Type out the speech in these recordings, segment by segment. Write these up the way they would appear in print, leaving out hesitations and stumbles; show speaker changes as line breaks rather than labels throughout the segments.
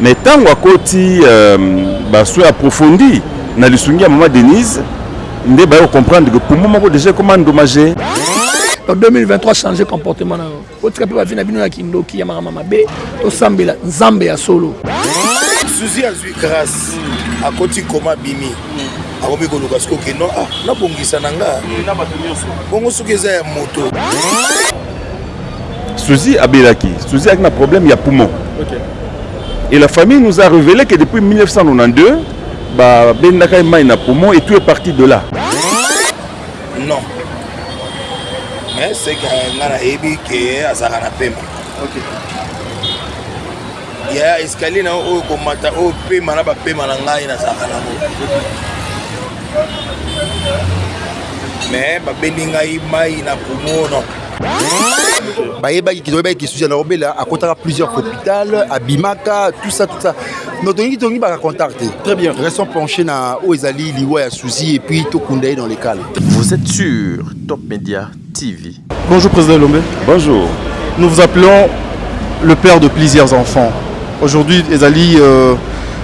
Mais ntango akoti basoins approfondi na lisungi ya mama Denise, nde baye comprendre que poumon moko déjà ekoma endommagé.
Donc 2023, changer comportement na yo, otika mpe bavie na bino ya kindoki, ya makambo mabe. Tosambela Nzambe ya solo.
Suzi azwi grâce, akoti koma, bimi, akomi koluka soki okendo, ah, nabongisa na nga bongo soki eza ya moto.
Suzy abelaki, Suzy azalaki na problème ya poumon. Et la famille nous a révélé que depuis 1992 babendaka ye mai na poumon et tout est parti de là.
Non, mais c'est que nga nayebi ke azalaka na pema ya escalier na oyo komata, oyo pema na bapema na ngai nazalaka nango, mais babendi ngai mai na poumon, non.
Bayebaki, toyebaki Suzi na kobela, akotaka plusieurs fois hôpital, abimaka, tout ça, tout ça. Donc tolingi baka contact.
Très bien.
Restons penchés na oyo ezali liwa ya Suzi et puis tokunda ye dans les calmes.
Vous êtes sur Top Media TV.
Bonjour, président Lombe.
Bonjour.
Nous vous appelons le père de plusieurs enfants. Aujourd'hui, ezali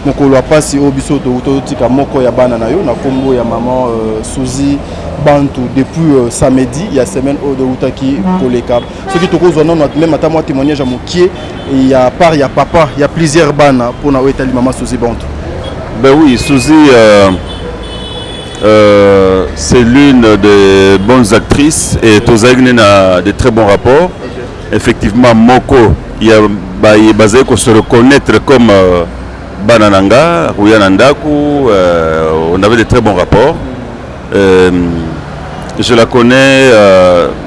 mokolo ya pasi oyo biso totika moko ya bana na yo na nkombo ya maman Suzy Bantu depuis samedi ya semaine oyo toutaki koleka. Soki tokozwa nano même ata mwa témoignage ya mokie ya part ya papa ya plusieurs bana mpona oyo etali mama Suzy Bantu.
Ben oui, Suzy, c'est l'une des bonnes actrices et tozalaki na de très bons rapports. Effectivement, moko ya bazali ko se reconnaître comme bana na nga, koya na ndako, on avait de très bons rapports. Je la connais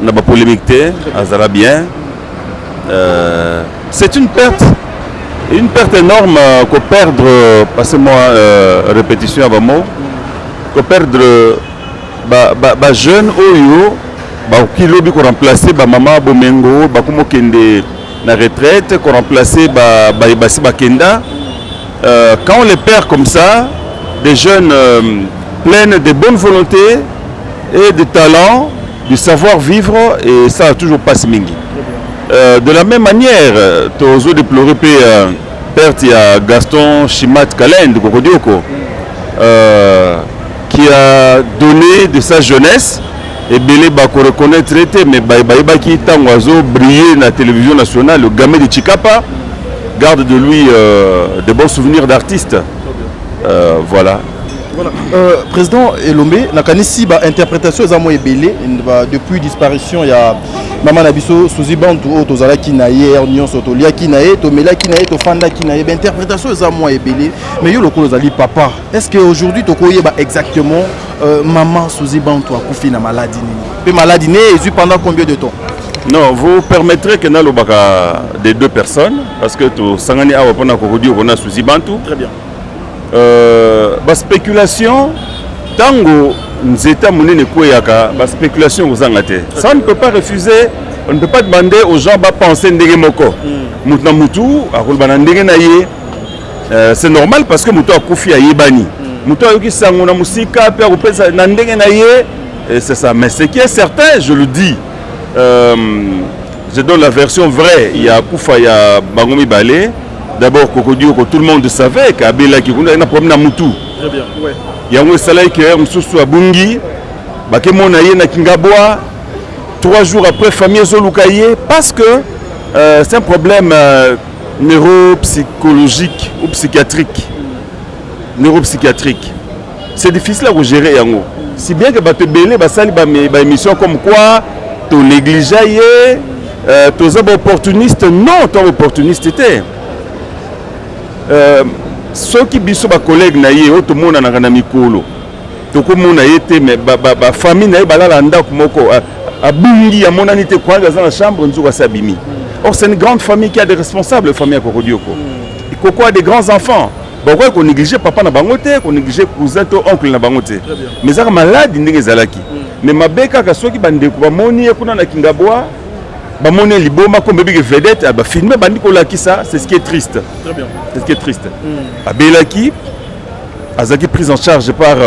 na ba polémique te, azala bien. C'est une perte énorme qu'on perdre, passez-moi répétition ya bamo, qu'on perdre ba jeune oyo bakoki lobi koremplacer bamama bomengo bakomi okende na retraite, koremplacer basi bakenda. Quand on les perd comme ça, des jeunes pleines de bonne volonté et de talent, du savoir-vivre, et ça a toujours passé mingi. De la même manière, tozo déplorer pe perte ya Gaston Chimat Kalend Kokodioko, qui a donné de sa jeunesse. Ebele bako reconnaître te, mais bayebaki ntango azo briller na télévision nationale. Le gamin de Chikapa garde de lui de bons souvenirs d'artistes. Voilà.
Voilà. Président Elombe, nakanisi ba interprétation eza mwa ebele depuis disparition ya mama na biso Suzy Bantu, oyo tozalaki na ye heure nyonso, toliaki na ye, tomelaki na ye, tofandaki na ye. Ba interprétation eza mwa ebele, mais yo lokola ozali papa, est ce que aujourd'hui tokoyeba exactement maman Suzy Bantu akufi na maladie nini, mpe maladie ne ezwi pendant combien de temps?
Non, vous permettrez que nalobaka des deux personnes parce que tosangani awa mpona kokodi okona Suzy Bantu.
Très bien.
Baspéculation, ntango nzete ya monene ekweyaka, baspéculation ekozanga te. Ça, on ne peut pas refuser, on ne peut pas demander aux gens bapenser ndenge moko. Mutu na mutu akoloba na ndenge na ye. C'est normal parce que moto akufi ayebani, moto ayoki sango na mosika mpe akopesa na ndenge na ye. Et c'est ça. Mais ce qui est certain, je le dis, je donne la version vraie ya kufa ya bango mibale. D'abord Kokodioko, tout le monde savait qu'abelaki kuna na problème na mutu.
Très bien, ouais.
Yango esalaki ke mosusu abungi, bakemona ye na Kingabwa 3 jours après. Famille ezoluka ye parce que c'est un problème neuropsychologique ou psychiatrique, neuropsychiatrique. C'est difficile à gérer yango, si bien que bato ebele basali baémission comme quoi tonéglige ye, toza baopportuniste. Non, to opportuniste te. Soki biso bacollègue na ye oyo tomonanaka na mikolo, tokomona ye te, mais bafamille na ye balala ndako moko, abungi, amonani te, kwanga aza na chambre, nzoka asi abimi. Or c'est une grande famille qui a des responsables, famille ya Kokodioko. Koko a des grands enfants, bakoki konéglige papa na bango te, konéglige cousin to oncle na bango te. Mais ezaka maladi ndenge ezalaki, mais mabe kaka soki bandeko bamoni ye kuna na Kingabwa, bamoni ye liboma, kombe ebiki vedette, bafilme, bandi kolakisa. C'est ce qui est triste.
Très bien.
C'est ce qui est triste. Abelaki, azalaki prise en charge par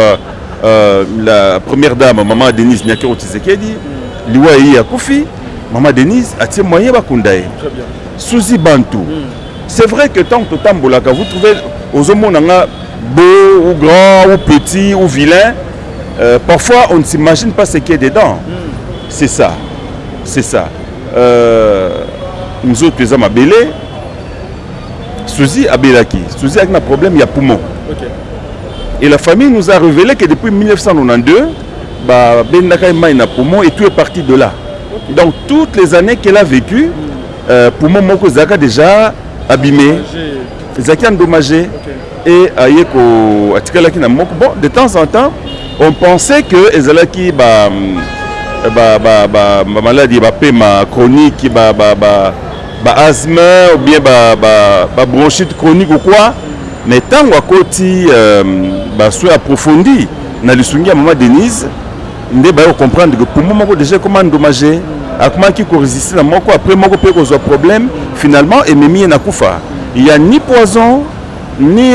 la première dame, maman Denise Nyakeru Tshisekedi. Liwa ye akufi, maman Denise atie moyen bakunda ye.
Très bien.
Suzy Bantu. C'est vrai que tant totambolaka, vous trouvez ozomona nga beau ou grand ou petit ou vilain, parfois on ne s'imagine pas ce qui est dedans. C'est ça, c'est ça. Nzoto eza mabele. Suzy abelaki, Suzy azalaki na problème ya poumon. Et la famille nous a révélé que depuis 1992 babendaka ye mai na poumon et tout est parti de là. Donc toutes les années qu'elle a vécu, poumon moko ezalaka déjà abîmé, ezalaki endommagé. Et aye ko atikalaki na moko. Bon, de temps en temps on pensait que ezalaki ba maladie, bapema chronique, ba asthme ou bien ba bronchite chronique ou quoi. Mais ntango akoti basoin approfondi na lisungi ya mama Denise, nde baye comprendre que poumon moko déjà ekoma endommagé, akomaki korésister na moko, après moko mpe kozwa problème, finalement ememi ye na kufa. Il y a ni poison, ni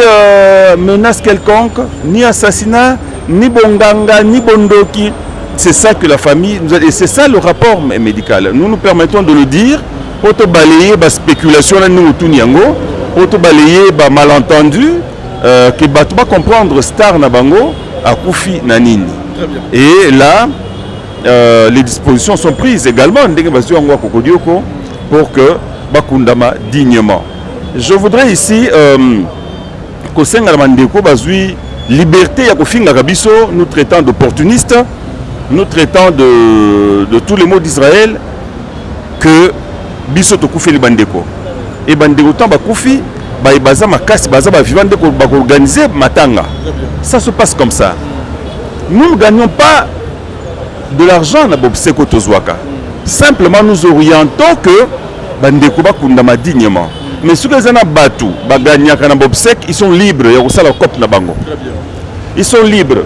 menace quelconque, ni assassinat, ni bonganga, ni bondoki. C'est ça que la famille nous a, et c'est ça le rapport médical. Nous nous permettons de le dire po tobalayer baspéculation na ndenge otuni yango, po tobalayer bamalentendu, que bato bacomprendre star na bango akufi na nini. Et là, les dispositions sont prises également ndenge bazwi yango ya Kokodioko pour que bakundama dignement. Je voudrais ici kosenga na bandeko bazwi liberté ya kofingaka biso, nous traitant d'opportunistes, nous traitant de tous les maux d'Israël, que biso tokufeli bandeko e bandeko. Ntango bakufi, baye baza makasi, baza bavivant nde bakoorganiser matanga. Ça se passe comme ça. Nous ne gagnons pas de l'argent na bobseko. Tozwaka simplement, nous orientons que bandeko bakundama dignement. Mais soki eza na bato bagagnaka na bobsek, ils sont libres ya kosala cope na bango, ils sont libres.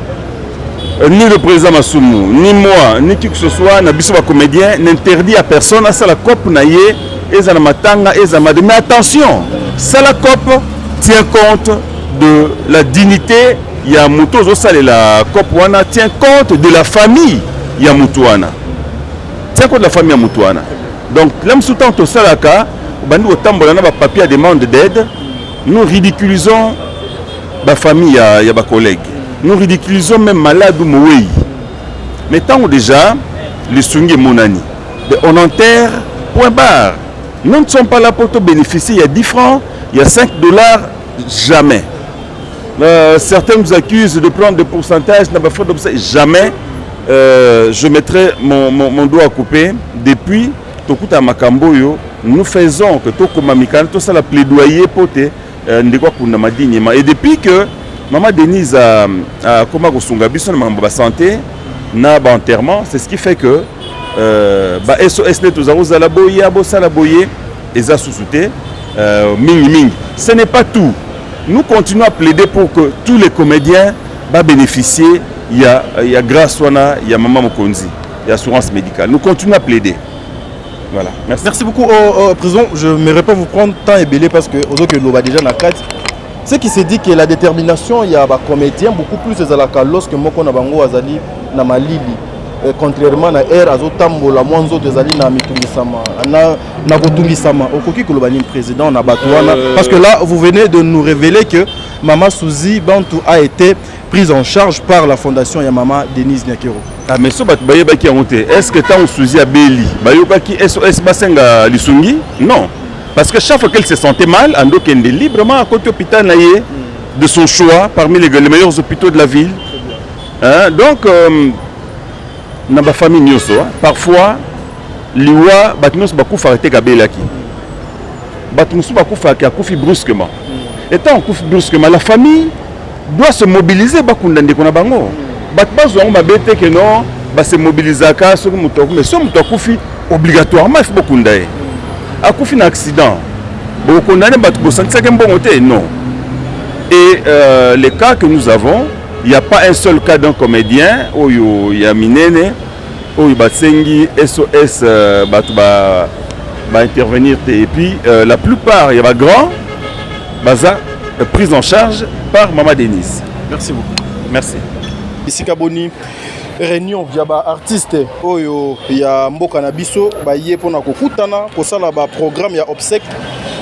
Ni le président Masumu, ni moi, ni qui que ce soit na biso bacomédien n'interdit à personne asala cope na ye, eza na matanga, eza made. Mais attention, sala cope, tient compte de la dignité ya moto ozosalela cope wana, tient compte de la famille ya moto wana, tient compte de la famille ya moto wana. Donc la mosusu ntango tosalaka, obandi kotambola na bapapier ya demande d'aide, nous ridiculisons bafamille ya bacollègue, nous ridiculisons même malade ou mowei. Mais ntango déjà lisungi emonani, on enterre, point barre. Nous ne sommes pas là pour te bénéficier. Il y a 10 francs, il y a 5 dollars, jamais. Certains nous accusent de prendre des pourcentages. Jamais je mettrai mon doigt à couper. Depuis tokuta makambo oyo, nous faisons que tokoma mikanda, tosala plaidoyer po te ndeko akundama dignement. Et depuis que mama Denise akoma kosunga biso na makambo basanté na baenterrement, c'est ce qui fait que ba SOS nde toza kozala boye, bosala boye eza susu te mingi mingi. Ce n'est pas tout. Nous continuons à plaider pour que tous les comédiens babénéficier ya grâce wana ya mama mokonzi ya assurance médicale. Nous continuons à plaider. Voilà, merci.
Merci beaucoup, oh, président. Je ne m'irai pas vous prendre temps ebele parce que ozoki loba déjà na kati. Ce qui se dit que la détermination ya ba comédien beaucoup plus ezalaka lorsque moko na bango azali na malili. Contrairement na air azotambola, mwa nzoto ezali na mitungisama na kotungisama. Okoki koloba nini, président, na bato wana? Parce que là, vous venez de nous révéler que mama Suzy Bantu a été prise en charge par la fondation ya mama Denise Nyakero.
Ah, mais so bato bayebaki yango te. Est ce que ntango Suzy abeli, bayokaki SOS basenga lisungi? Non, parce que chaque fois qu'elle se sentait mal, andokende librement akoti hôpital na ye de son choix parmi les meilleurs hôpitaux de la ville, hein? Donc na bafamille nyonso, parfois liwa, bato nyonso bakufaka te kabelaki. Bato mosusu bakufaka, akufi brusquement. Et tant akufi brusquement, la famille doit se mobiliser, bakunda ndeko na bango. Bato bazwa yango mabe te ke non, base mobilisaka soki moto akufi. Mais soki moto akufi, obligatoirement il faut bokunda ye. Akufi na accident, bokokondane bato bosantisaki mbongo te? Non. Et les cas que nous avons, il n'y a pas un seul cas d'un comédien oyo ya minene oyo basengi SOS, bato baintervenir te. Et puis la plupart ya bagrand baza prise en charge par mama Denise.
Merci beaucoup.
Merci.
Esika boni réunion ya baartiste oyo ya mboka na biso baye mpona kokutana kosala baprogramme ya obsèque?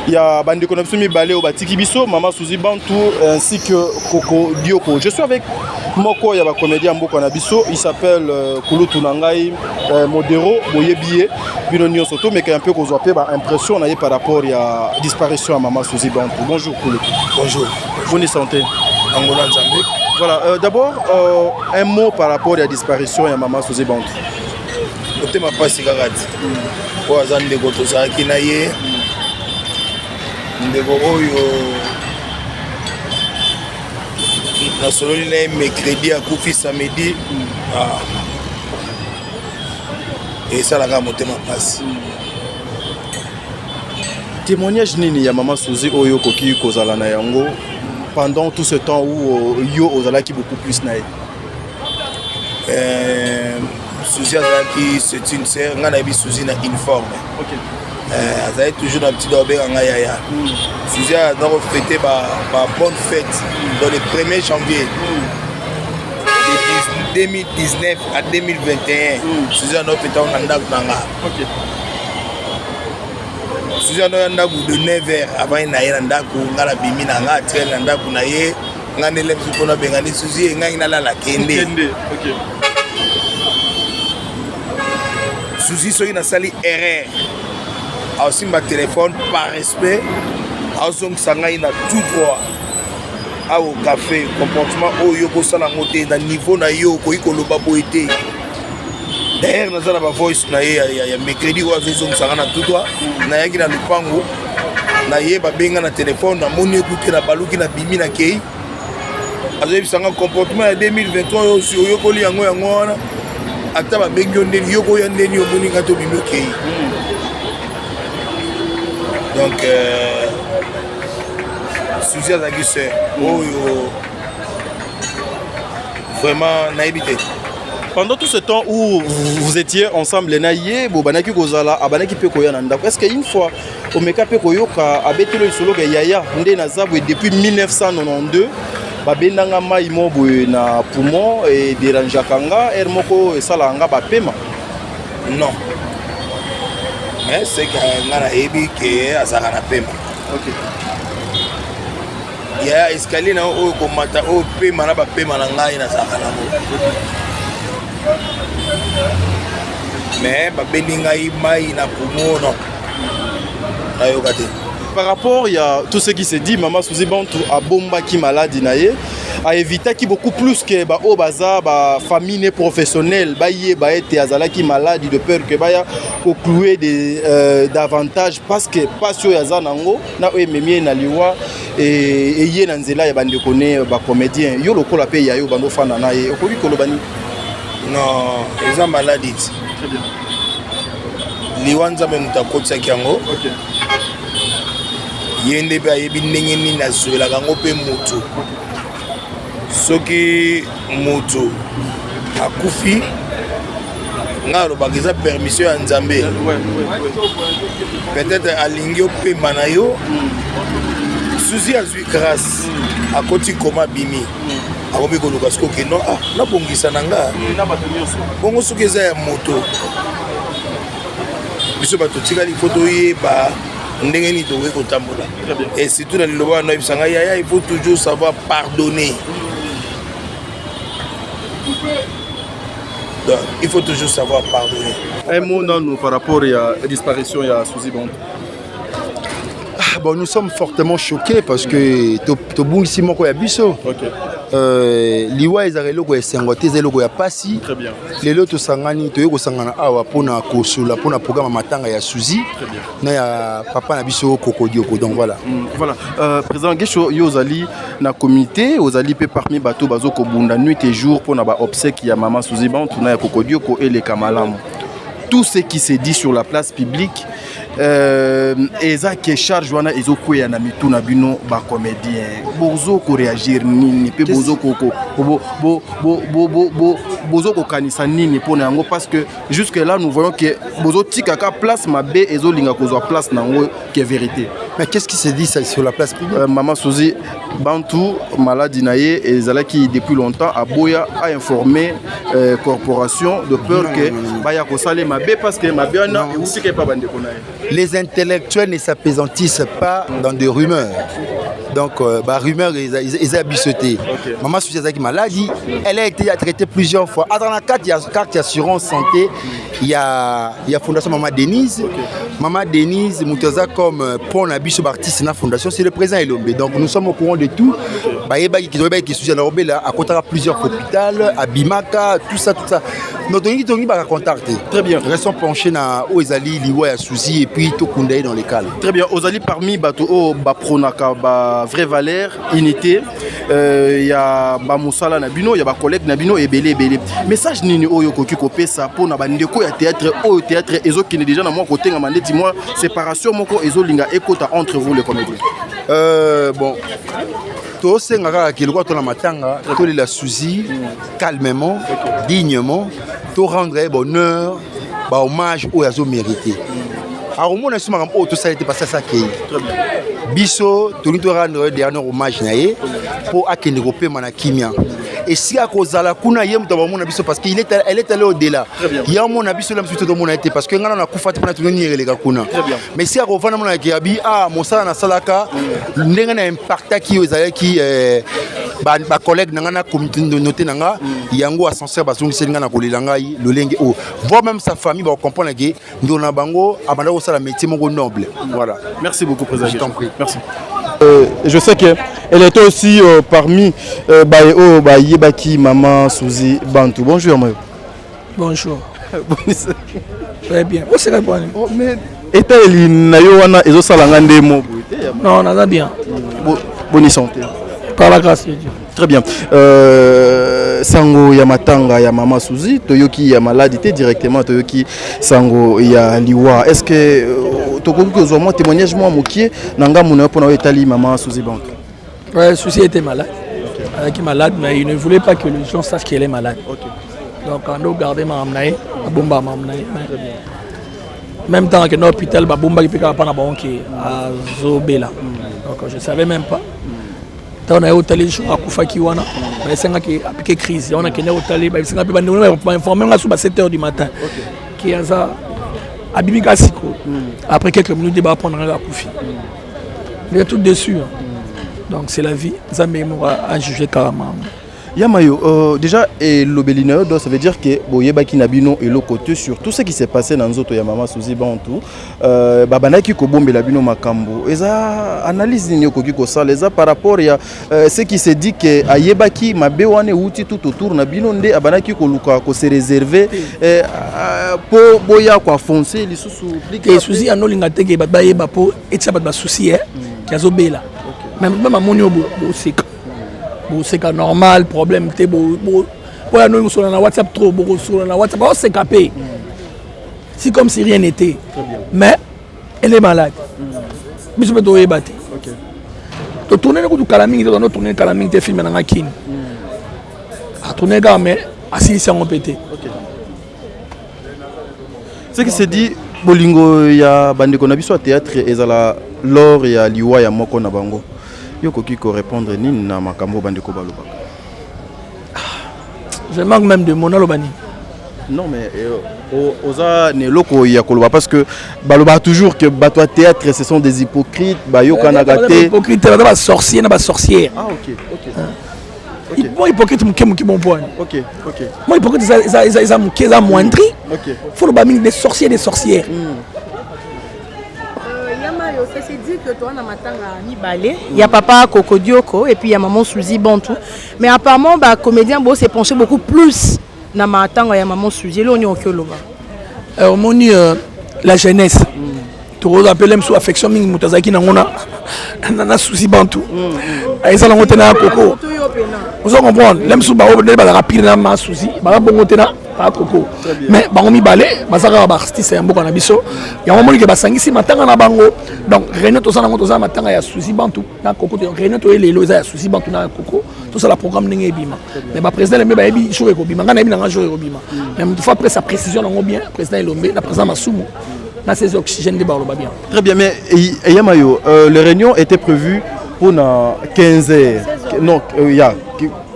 Ya bandeko na biso mibale oyo batiki biso, mama Suzy Bantu ainsi que Koko Dioko. Je suis avec moko ya bacomédien ya mboka na biso, il s'appelle kulutu na ngai Modero. Boyebi ye bino nyonso. Tomeka mpe kozwa mpe baimpression na ye par rapport ya disparition ya mama Suzy Bantu. Bonjour kulutu.
Bonjour.
Bonne santé.
Angola Nzambe.
Voilà, d'abord un mot par rapport ya disparition ya mama Suzy Bantu.
Motema mpasi kaka ti oyo aza ndeko, tozalaki na ye, ndeko oyo nasololi na ye mercredi, akufi samedi. Ah. Esalaka motema mpasi.
Témoignage nini ya mama Suzy oyo okoki kozala na yango pendant tout ce temps où yo ozalaki beaucoup plus na ye?
Suzy azalaki, c'est une sœur. Ngai nayebi Suzy na uniforme. Azalaki toujours na petit obenga ngai yaya. Suzy aza kofêter ba bonne fête dans le 1er janvier de 2019 à 2021. Suzy aza kofêter na ndako na nga. Suzy aza ya ndako de 9 heures avant na ye na ndako. Ngai nabimi na nga, atikali na ndako na ye. Ngai nde lemisi mpona bengani Suzy ye, ngai nalala, kende. Suzy, soki nasali erreur, aosimba telefone par respect, azongisa ngai na tout droit awa café. Comportement oyo okosala yango te na niveau na yo, okoki koloba boye te. D'ailleurs naza na bavoice na ye ya mercredi oyo azozongisa ngai na tout droit. Nayaki na lupango na ye, babenga na telefone, namoni ekute, na baluki, nabimi, nakei. Azoyebisa nga comportement ya 2023 oyo oyokoli yango, yango wana. Ata babengi yo ndeni, yo koya ndeni, omoni nga tobimi, okei. Donc Suzy azalaki sœur oyo vraiment nayebi te.
Pendant tout ce temps où vous étiez ensemble na ye, bobanaki kozala, abanaki mpe koya na ndako, est ce que une fois omeka mpe koyoka abeteli lisolo ke yaya nde naza boye, depuis 1992 babendanga mai mo boye na poumon, edérangeaka nga, heure moko esalaka nga bapema?
Non, mais c'est que nga nayebi ke azalaka na pema. Yaya, escalier na oyo komata oyo pema na bapema na ngai nazalaka nango, mais babendi ngai mai na poumon, non, nayoka te.
Par rapport ya tout ce qui se dit, mama Suzy Bantu abombaki maladi na ye, aevitaki beaucoup plus ke baoyo baza bafamille ne professionnelle bayeba ete azalaki maladi, de peur ke baya koclouer davantage, parce que mpasi oyo aza nango na oyo ememi ye na liwa eye na nzela ya bandeko ne bacomédien. Yo lokola mpe ya yo bando ofanda na ye, okoki koloba nini?
Non, eza maladi ti liwa, Nzambe moto akotisaki yango. Ye nde mpe ayebi ndenge nini azwelaka yango. Mpe motu, soki motu akufi, ngai alobaka eza permission ya Nzambe. Peut-être alingi opemba na yo. Suzy azwi grâce, akoti koma, abimi, akomi koluka soki okendo. Ah, nabongisa na nga bongo. Soki eza ya moto, biso bato tikali, faut toyeba ndenge nini tokoki kotambola. Et surtout na liloba wana oyebisa ngai yaya, il faut toujours savoir pardonner. Donc il faut toujours savoir pardonner.
Un mot nanu par rapport ya disparition ya Suzy Bantu.
Ah, bon, nous sommes fortement choqués parce que tobungisi moko ya biso. Liwa ezalaka eloko ya esengo te, eza eloko ya pasi.
Très bien.
Lelo tosangani, toyei kosangana awa mpona kosola mpona programme ya matanga ya Suzy na ya papa na biso Kokodioko. Donc voilà.
Voilà, président Gesho, yo ozali na comité, ozali mpe parmi bato bazokobunda nuit et jour mpona baobsèque ya mama Suzy Bantu na ya Kokodioko eleka malamu. Tout ce qui se dit sur la place publique, eza ke charge wana ezokweya na mitu na bino bacomédien. Bozo koréagir nini mpe bozo kokanisa nini mpona yango? Parce que jusque là nous voyons que bozotikaka place mabe ezolinga kozwa place nango ke vérité.
Mais qu'est-ce qui se dit sur la place publique?
Maman Suzy Bantu, maladie na ye ezalaki depuis longtemps, aboya a informé corporation de peur
Non,
que
non, non, non.
baya kosala mabe, parce que mabe wana euti epa bandeko na ye.
Les intellectuels ne s'appesantissent pas dans des rumeurs. Donc, bah, rumeur, ils ont sauté. Maman Suzy azaki maladie, elle a été traitée plusieurs fois. Ah, dans la carte, il y a carte assurance santé, il y a Fondation Maman Denise. Maman Denise, moto aza comme pont na biso artiste na fondation, c'est le président Elombe. Donc, nous sommes au courant de tout. Bah, yeba qui doit qui Suzy na à côté plusieurs hôpitaux, à Bimaka, tout ça, tout ça. Donc, on va contacter.
Très bien.
Restons penchés na oyo ezali liwa ya Suzy et puis tokunda ye dans les calmes.
Très bien. Ozali parmi bato oyo baprônaka ba vraie valeur, unité ya bamosala na bino, ya bacollègue na bino ebele ebele. Message nini oyo okoki kopesa mpona bandeko ya théâtre, oyo théâtre ezokende déjà na mwa kotengama, ndeti mwa séparation moko ezolinga ekota entre vous les comédiens?
Bon, tosenga kaka ke lokola tona matanga, tolela Suzy calmement, dignement, torendre ye bonheur, bahommage oyo azomérite. Akomona so makambo oyo tosali te, parce asakei biso tolingi torendre dernier hommage na ye mpo akende kopema na kimia esika kozala kuna. Ye moto abamona biso parce que elle est allée au-delà. Ye amona biso na biso tomona ye te, parce que ngai nano nakufa te mpona tino eleka kuna. Mais esika kovanda monaki abi ah mosala nasalaka, ndenge na impactaki oyo ezalaki bacollègue na ngai na communauté na nga, yango ascenseur bazongiseli ngai na kolela ngai lolenge oyo, voire même sa famille bakocomprendre ke ndeko na bango abanda kosala métier moko noble. Voilà.
Merci beaucoup, président.
Je t'en prie.
Merci. Je sais que elle était aussi parmi ba oyo bayebaki maman Suzy Bantu. Bonjour Mayo.
Bonjour. Très bien. Oseka bwani.
Oh, mais état eli na yo wana ezosala nga nde mo boye te ya.
Non, naza bien.
Bonne santé.
Par la grâce de Dieu.
Très bien. Sango ya matanga ya mama Suzy, toyoki ya maladie te, directement toyoki sango ya liwa. Est-ce que tokoki kozwa mwa témoignage mwa mokie na ngambo na yo mpona oyo etali mama Suzy Bantu?
Ouais, Suzy était malade. Elle était malade, mais il ne voulait pas que les gens sachent qu'elle est malade. Donc, on a gardé maman na ye, abomba maman na ye. Même temps que l'hôpital, babomba qui peut pas na bango ki azobela. Donc, je savais même pas. Ntango na ye otali jour akufaki wana, bayesengaki apike crise wana, akende otali, bayesenga mpe bandeko bainforme nga so ba 7 heures du matin ki aza abimi kaka sikoyo. Après quelques minutes, baapprendre nga akufi. Il est tout déçu, hein. Donc c'est la vie, Nzambe ye moko ajuge kaka makambo.
Ya Mayo, déjà elobeli na yo, donc ça veut dire que boyebaki na bino eloko te sur tout ce qui s'est passé na nzoto ya mama Suzy Bantu. Babandaki kobombela bino makambo. Eza analyse nini okoki kosala eza par rapport ya ce qui s'est dit que ayebaki mabe wana euti tout autour na bino, nde abandaki koluka kose réserver po boya koafonce lisusu plus
Te.
grave?
Suzy anolinga te ke bato bayeba mpo etia bato basusi ke azobela. Mais mpe bamoni oyo boseka, boseka normal, problème te. Oyo anoyi kosola na WhatsApp trop, bokosola na WhatsApp, baoseka mpe si comme si rien n'était. Mais elle est malade, biso mpe toyeba te. Totourne kutu kala mingi te, tando tourne kala mingi te film na nga kini atourne kaka, mais asilisi yango mpe te.
Ce qui se dit, bolingo ya bandeko na biso ya théâtre ezala lors ya liwa ya moko na bango. Yo okoki korépondre nini na makambo oyo bandeko balobaka?
Je manque même de mots, naloba nini?
Non, mais oza na eloko ya koloba, parce que balobaka toujours que bato ya théâtre, ce sont des hypocrites, bayokanaka te.
Hypocrite, baza basorcier na basorcière.
Ah, ok.
Mo hypocrite moke moke, bon poani.
Ok.
Mo hypocrite eza moke, eza moindri. Faut loba mingi des sorciers, des sorcières.
Yamayo, ça c'est dit que toi na matanga mibale, il y a papa Kokodioko et puis il y a maman Suzy Bantou. Mais apparemment bah comédien bo s'est penché beaucoup plus na matanga ya maman Suzy. Lo nyo okoloba.
Omoni la jeunesse tokozapele mosu affection mingi moto azalaki nango na Suzy Bantu ezala yango te na ya Koko. Ozo comprendre, le mosusu bango nde bazalaka pire na ma Suzy, baza bongo te na ba Koko, mais bango mibale baza kaka baartiste ya mboka na biso. Yango omoni ke basangisi matanga na bango. Donc réunion toza nango, toza na matanga ya Suzy Bantu na Koko. Réunion toye lelo eza ya Suzy Bantu na ya Koko. Tosala programme ndenge ebima, mais baprésident Elombe bayebi jour ekobima. Ngai nayebi nanga jour ekobima, mais motu faut après sa précision nango bien, président Elombe na président Masumu. Na 16 oxygène nde baloba bien.
Très bien, mais Yamayo, les réunions étaient prévues pour 15 heures. Non,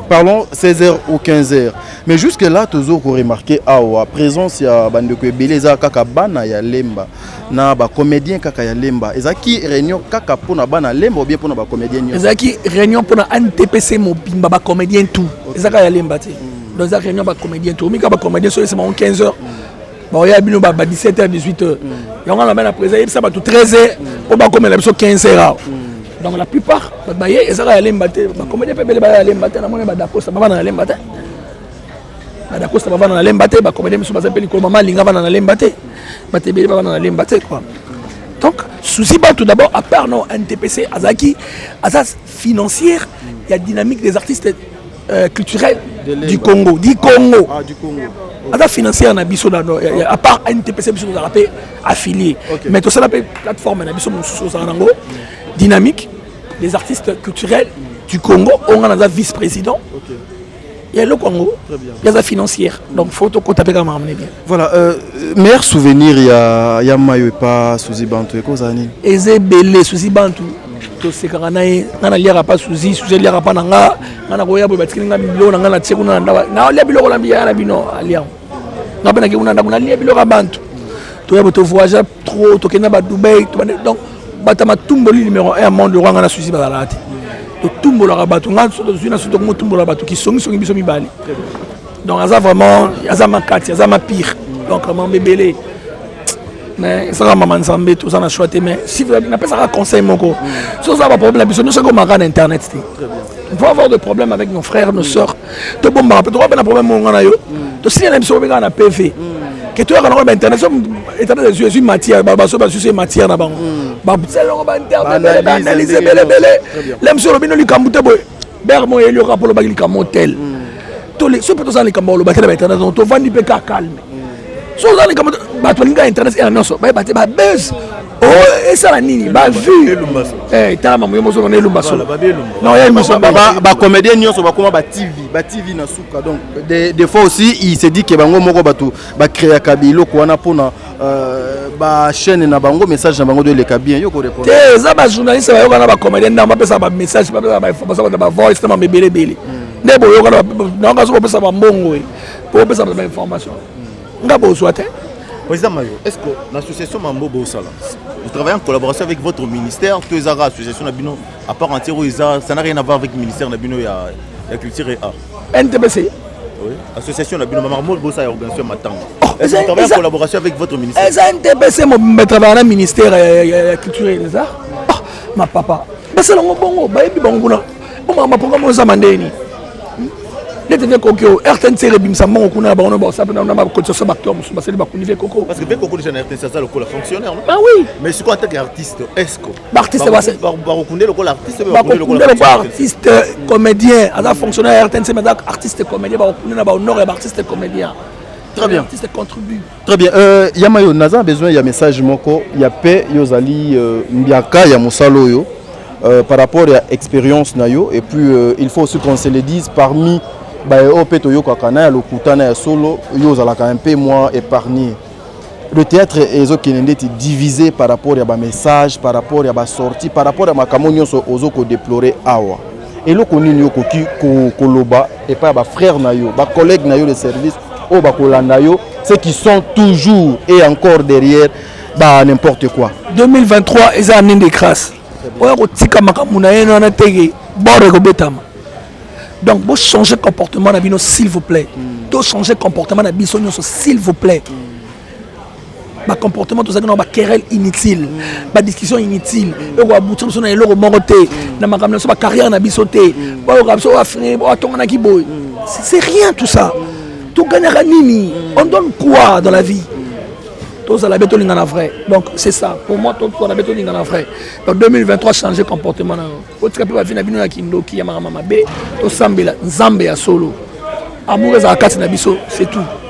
parlons 16h ou 15h. Mais jusque-là, toujours qu'on remarqué, awa, présence ya bandeko ebele eza kaka bana ya Lemba. Na ba comédien kaka ya Lemba. Ezaki réunion kaka pona bana Lemba ou bien pona ba comédien nyonso?
Ezalaki réunion mpona NTPC mobimba, bacomédien tout. Eza kaka ya Lemba te. Donc eza réunion bacomédien tout. Omika bacomédien so esema 15 heures, baoya bino ba 17 heures, 18 heures. Yango wana na président yebisa bato 13 heures mpo bakomela biso 15 heures awa. Donc la plupart bato baye, eza kaka ya Lemba te. Bacomédien mpe ebele baya ya Lemba te. Namoni badakosta bavanda na Lemba te, badakosta bavanda na Lemba te. Bacomédien miso baza mpe likolo, mama alinga bavanda na Lemba te, bato ebele bavanda na Lemba te quoi. Donc Susi Bantu d'abord, à part non NTPC, azalaki aza financière ya Dynamique des artistes culturels du Congo, du Congo.
Ah, du Congo.
Aza financière na biso à part NTPC. Biso tozalaka mpe affilié, mais tosala mpe plateforme na biso mosusu ozala nango, Dynamique des artistes culturels du Congo, oyo nga naza vice président ya eloko yango. Yaza financière, donc faut tokota mpe kaka makambo ne bien.
Voilà, meilleur souvenir ya Mayo epa Suzi Bantu ekozala nini?
Eza ebele. Suzi Bantu, tosekaka na ye. Nga naliaka pa Suzi, Suzi aliaka pa na nga. Nga na koya boye, batikeli nga biloko na nga, na tie kuna na ndako, naolia biloko na biyaya na bino alia. Nga mpe nake kuna ndako, nalia biloko ya bantu. Toya boye, tovoyage trop, tokende na badubai. Donc bato ya matumboli numéro 1 ya monde roi, nga na Suzi bazalaka te. Totumbolaka bato. Nga so tozwi na so tokomotumbola bato kisongisongi biso mibale. Donc aza vraiment, aza makati, aza mapire. Donc mambo ebele, mais ezaka mama Nzambe, toza na choix te. Mais si napesaka conseil moko, so oza baproblème na biso nyonso ekomaka na internet te. On peut avoir des problèmes avec nos frères, nos sœurs, tobombaka mpe. Tokoa mpe na problème monga na yo, tosinya na biso obengaka na PV ke toyaka nango na bainternet. So internet ezwi matière, baso bazwi so matière na bango, basala yango bainternet, baanalyse ebele ebele. Le mosu olobi no likambo te boye, bere mo eyeli yoka mpo olobaki likambo tel. So mpe tozala likambo oloba te na bainternet, tovandi mpe ka calme. So oza likambo, bato balinga internet ena nyonso bayeba te, babuzz esala nini, bavue tala mamoyo mozo na elumba solo. Non, ya émission.
Bacomédien nyonso bakoma batv, batv na suka. Donc des fois aussi il se dit ke bango moko bato bacréaka biloko wana mpona bachaîne na bango, message na bango do eleka bien. Yo korépondre?
Te, eza bajournaliste bayoka na bacomédien ndambo, bapesaka bamessage, bapesaka bainformation, bato bavoice na mambo ebele ebele nde boyoka nayoka. So bopesa bambongo po bopesa bato bainformation, nga bozwa te.
Président Mayo, est-ce que l'association Mambo Bosala, vous travaillez en collaboration avec votre ministère, tous les associations na bino à part entière, ça n'a rien à voir avec le ministère na bino ya culture et art?
NTPC?
Oui. Association na bino Mambo Bosala, organisation Matanga. Est-ce que vous travaillez en collaboration avec votre ministère?
Eza NTPC mobimba travaille na ministère ya culture et des arts. Oh, ma papa, basala yango bongo, bayebi bango kuna. Bomaka maprogramme oyo eza mandeni neti ve koki oyo RTNC ebimisa mbongo kuna na bango no basala mpe na bacotisation. Baacteur mosusu basali, bakundi ve koko.
Parce que ve koko déjà na RTNC aza lokola fonctionnaire, non?
Bah oui.
Mais c'est quoi, en tant qu'artiste, est-ce que
Baartiste
bakokunde lokola artiste?
Bakokunde lokola artiste comédien. Aza fonctionnaire ya RTNC, mais aza artiste comédien. Bakokunde na bahonneur ya baartiste comédien.
Très bien.
Artiste contribue.
Très bien. Yamayo, naza besoin ya message moko ya pe yo ozali mbiaka ya mosala oyo par rapport ya expérience na yo. Et puis il faut aussi qu'on se le dise, parmi baye oyo mpe toyokaka na ya lokuta na ya solo, yo ozalaka un peu moins épargné. Le théâtre ezokende ndeti divisé par rapport ya bamessage, par rapport ya basortie, par rapport ya makambo nyonso ozo kodéplorer awa. Eloko nini okoki koloba epai ya bafrère na yo, bacollègue na yo de service oyo bakolanda yo, ceux qui sont toujours et encore derrière ba n'importe quoi?
2023 eza année de grâce. Oyo kotika makambo na ye wana teke bord ekobetama. Donc bochanger comportement na bino, s'il vous plaît. Tochanger comportement na biso nyonso, s'il vous plaît. Bacomportement tozalaki na baquerelle inutile, badiscussion inutile oyo koabutir biso na eloko moko te na makambo na biso, bacarrière na biso te. Bayoka biso oyo afini, oyo atonganaki boye, c'est rien tout ça. Togagnaka nini? On donne quoi dans la vie? Tozala be, tolinga na vrai. Donc c'est ça pour moi, tozala be, tolinga na vrai. Donc 2023, changer comportement na yo, otika mpe bavi na bino ya kindoki, ya makambo mabe. Tosambela Nzambe ya solo, amour ezala kati na biso, c'est tout.